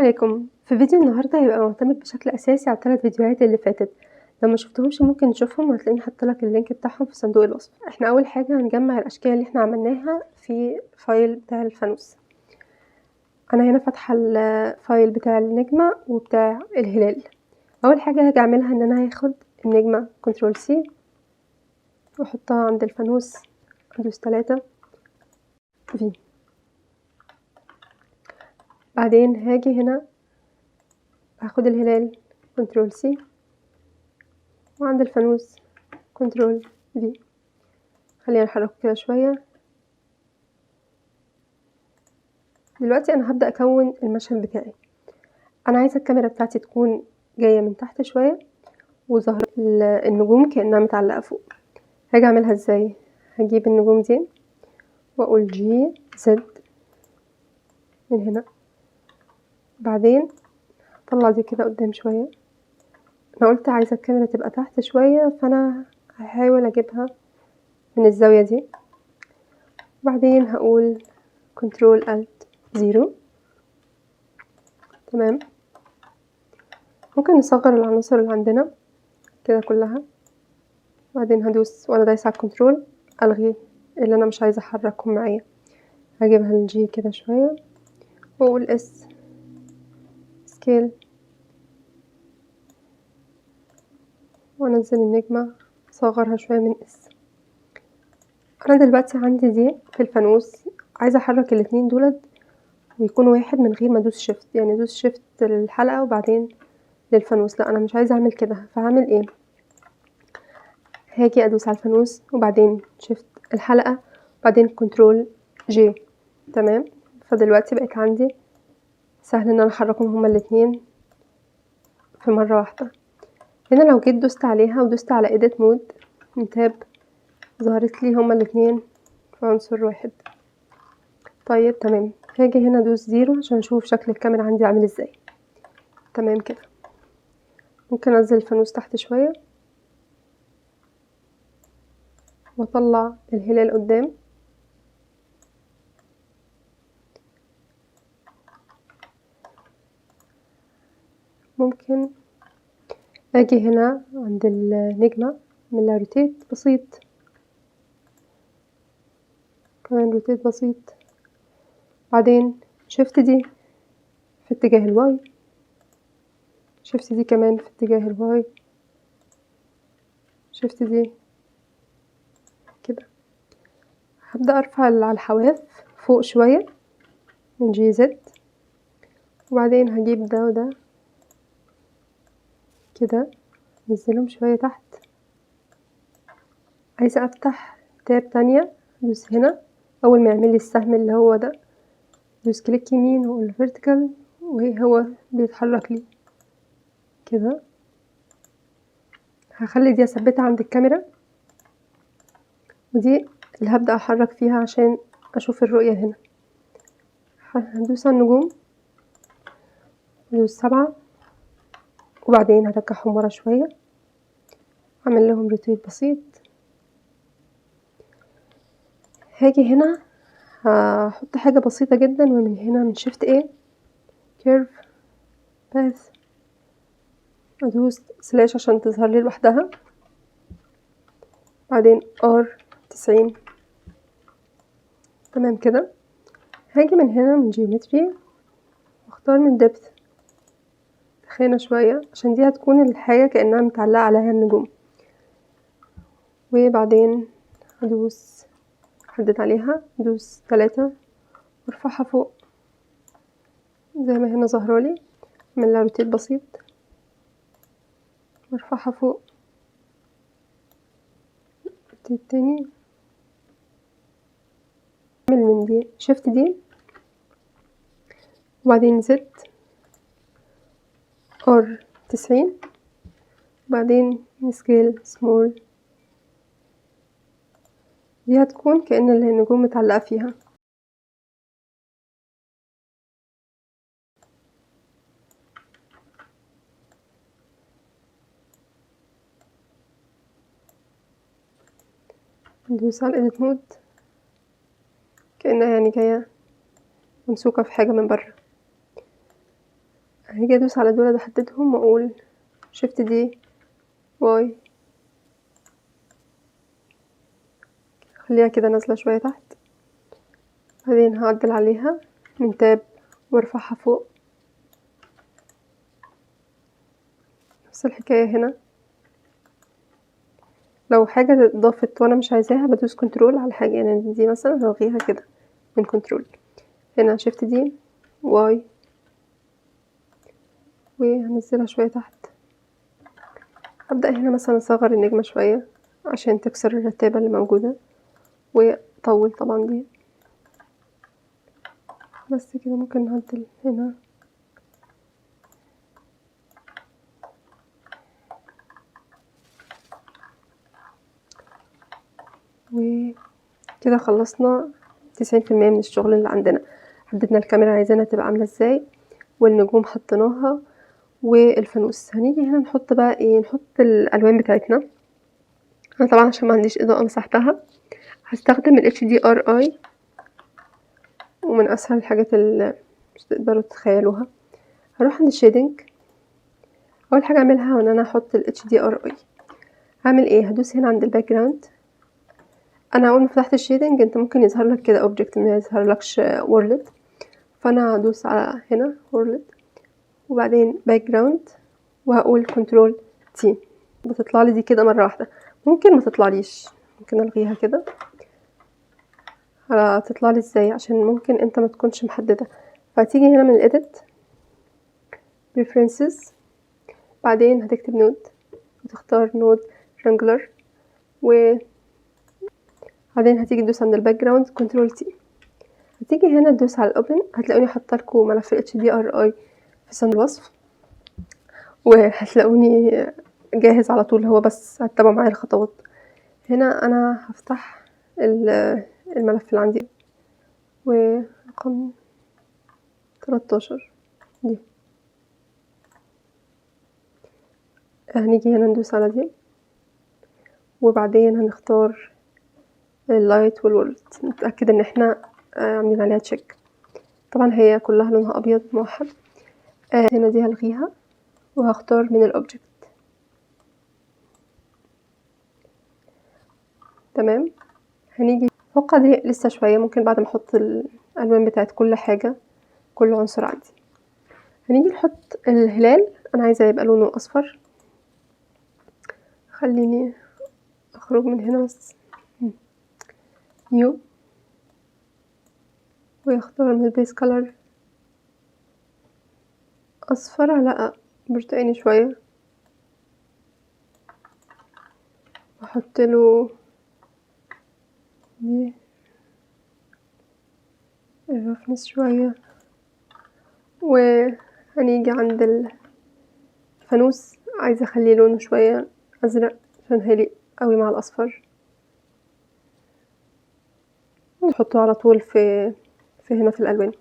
عليكم. في فيديو النهارده هيبقى معتمد بشكل اساسي على الثلاث فيديوهات اللي فاتت، لو ما شفتهمش ممكن تشوفهم وهتلاقيني حاطه لك ال link بتاعهم في صندوق الوصف. احنا اول حاجة هنجمع الاشكال اللي احنا عملناها في file بتاع الفانوس. انا هنا فاتحة ال file بتاع النجمة وبتاع الهلال. اول حاجة هاجي اعملها ان انا هاخد النجمة control C واحطها عند الفانوس، ادوس 3 V. بعدين هاجي هنا هاخد الهلال control C وعند الفانوس control V. خلينا نحركه كده شوية. دلوقتي انا هبدا اكون المشهد بتاعي. انا عايزه الكاميرا بتاعتي تكون جاية من تحت شوية وظهر النجوم كانها متعلقه فوق. هاجي اعملها ازاي؟ هجيب النجوم دي واقول G Z من هنا، بعدين اطلع دي كده قدام شوية. انا قلت عايزه الكاميرا تبقى تحت شوية، فانا هحاول اجيبها من الزاوية دي. بعدين هقول control alt 0. تمام. ممكن نصغر العناصر اللي عندنا كده كلها. بعدين هدوس وانا دايسه على ال control الغي اللي انا مش عايزه احركهم معايا. هجيبها لل G كده شوية واقول S scale وانزل النجمة اصغرها شوية من S. انا دلوقتي عندي دي في الفانوس، عايزه احرك الاتنين دولت ويكون واحد من غير ما ادوس shift، يعني ادوس shift للحلقة وبعدين للفانوس. لا انا مش عايزه اعمل كده، فهعمل ايه؟ هاجي ادوس على الفانوس وبعدين shift الحلقة وبعدين control J. تمام. فدلوقتي بقت عندي سهل ان انا احركهم هما الاتنين في مرة واحدة. هنا لو جيت دوست عليها ودوست على edit mode من tab ظهرت لي هما الاتنين في عنصر واحد. طيب تمام. هاجي هنا ادوس 0 عشان اشوف شكل الكاميرا عندي عامل ازاي. تمام كده. ممكن انزل الفانوس تحت شوية واطلع الهلال قدام. ممكن اجي هنا عند النجمة اعملها rotate بسيط، كمان rotate بسيط، بعدين shift D في اتجاه ال Y، shift D كمان في اتجاه ال Y، shift D كده. هبدأ ارفع على الحواف فوق شوية من G Z، وبعدين هجيب ده وده كده نزلهم شوية تحت. عايزة افتح tab تانية، ادوس هنا اول ما يعمل لي السهم اللي هو ده ادوس click يمين واقول vertical وهو بيتحرك لي كده. هخلي دي اثبتها عند الكاميرا، ودي اللي هبدأ احرك فيها عشان اشوف الرؤية. هنا هندوس على النجوم، ندوس 7 وبعدين هرجعهم ورا شوية، اعمل لهم rotate بسيط. هاجي هنا هحط حاجة بسيطة جدا، ومن هنا من shift A curve path ادوس slash عشان تظهر لي لوحدها، بعدين R 90. تمام كده. هاجي من هنا من geometry واختار من depth تخينة شوية عشان دي هتكون الحاجة كأنها متعلقة عليها النجوم، وبعدين هدوس احدد عليها، ادوس 3 وارفعها فوق زي ما هنا ظاهرالي، اعمل لها rotate بسيط وارفعها فوق rotate تاني، اعمل من دي shift D وبعدين Z R 90 وبعدين scale small. دي هتكون كأن النجوم متعلقة فيها. ندوس على edit mode كأنها يعني جاية ممسوكة في حاجة من بره. هاجي ادوس على دول احددهم واقول shift D Y، خليها كده نازلة شوية تحت. بعدين هعدل عليها من tab وارفعها فوق. نفس الحكاية هنا، لو حاجة اتضافت وانا مش عايزاها بدوس control على حاجة، يعني دي مثلا هلغيها كده من control. هنا shift D Y وهنزلها شوية تحت. هبدأ هنا مثلا اصغر النجمة شوية عشان تكسر الرتابة اللي موجودة، واطول طبعا دي بس كده. ممكن نعدل هنا وكده. خلصنا 90% من الشغل اللي عندنا. حددنا الكاميرا عايزينها تبقى عاملة ازاي، والنجوم حطيناها، والفانوس. هنيجي هنا نحط بقى ايه، نحط الالوان بتاعتنا. انا طبعا عشان ما عنديش اضاءة مسحتها هستخدم ال HDRI، ومن اسهل الحاجات اللي مش تقدروا تتخيلوها. هروح عند ال shading، اول حاجة اعملها ان انا احط ال HDRI. هعمل ايه؟ هدوس هنا عند ال background. انا اول ما فتحت ال shading انت ممكن يظهر لك كده object، ما يظهرلكش world، فانا هدوس على هنا world وبعدين background وهقول control T. بتطلع لي دي كده مرة واحدة، ممكن ما تطلعليش، ممكن الغيها كده. هتطلع لي ازاي؟ عشان ممكن انت ما تكونش محددة. فهتيجي هنا من ال edit preferences، بعدين هتكتب node وتختار node wrangler، و بعدين هتيجي تدوس عند ال background control T. هتيجي هنا تدوس على ال open، هتلاقوني حاطه لكم ملف HDRI في صندوق الوصف، وهتلاقوني جاهز على طول، هو بس هتتابعوا معايا الخطوات. هنا انا هفتح الملف اللي عندي ورقم 13 دي. هنيجي هنا ندوس على دي، وبعدين هنختار ال light وال world، نتأكد ان احنا عاملين عليها check. طبعا هي كلها لونها ابيض موحد. هنا دي هلغيها وهختار من ال object. تمام. هنيجي اتوقع دي لسه شوية، ممكن بعد ما احط الالوان بتاعت كل حاجة كل عنصر عندي. هنيجي نحط الهلال، انا عايزه يبقى لونه اصفر. خليني اخرج من هنا بس، new، ويختار من ال base color اصفر على برتقاني شوية، واحط له دي ال roughness شوية. وهنيجي عند الفانوس، عايزه اخليه لونه شوية ازرق عشان هيليق قوي مع الاصفر. نحطه على طول في هنا في الالوان.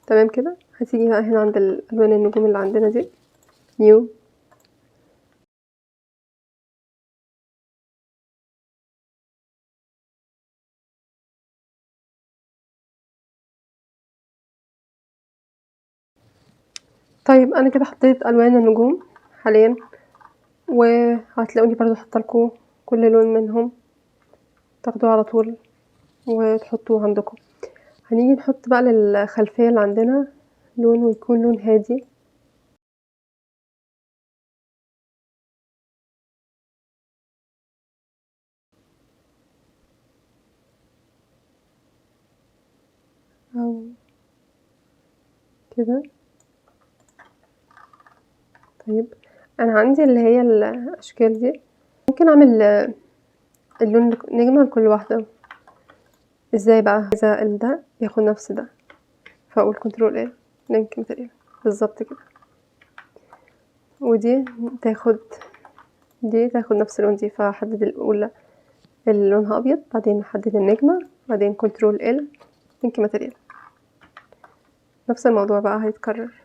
تمام كده. هتيجي بقى هنا عند الالوان النجوم اللي عندنا دي، new، طيب انا كده حطيت الوان النجوم حاليا، وهتلاقوني برضو حاطه كل لون منهم تاخدوه على طول وتحطوه عندكم. هنيجي نحط بقى للخلفية اللي عندنا لون، ويكون لون هادي. او كده. طيب انا عندي اللي هي الاشكال دي، ممكن اعمل اللون نجمة لكل واحدة. ازاي بقى؟ عايزة ده ياخد نفس ده، فاقول control A link material بالظبط كده، ودي تاخد دي تاخد نفس اللون دي، فاحدد الاولى اللي لونها ابيض، بعدين احدد النجمة، بعدين control L link material. نفس الموضوع بقى هيتكرر.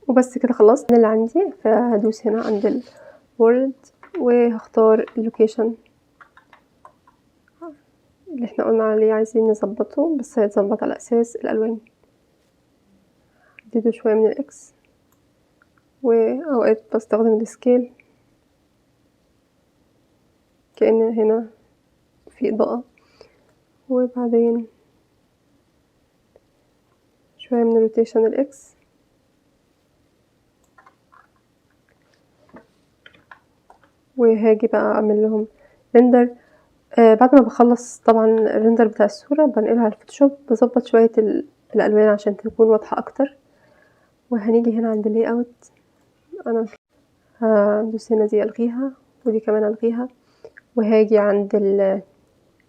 وبس كده خلصت اللي عندي. فهدوس هنا عند ال world وهختار ال location اللي احنا قلنا عليه عايزين نظبطه، بس هيتظبط على اساس الالوان. اديته شوية من ال X، واوقات بستخدم ال scale كأن هنا في اضاءة، وبعدين شوية من ال rotation ال X. وهاجي بقى اعمل لهم render. بعد ما بخلص طبعا ال render بتاع الصورة بنقلها على الفوتوشوب، بظبط شوية الالوان عشان تكون واضحة اكتر. وهنيجي هنا عند ال layout، انا هدوس هنا دي الغيها ودي كمان الغيها، وهاجي عند ال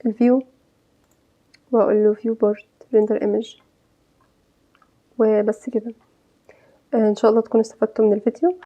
view واقول له viewport render image، وبس كده. ان شاء الله تكونوا استفدتوا من الفيديو.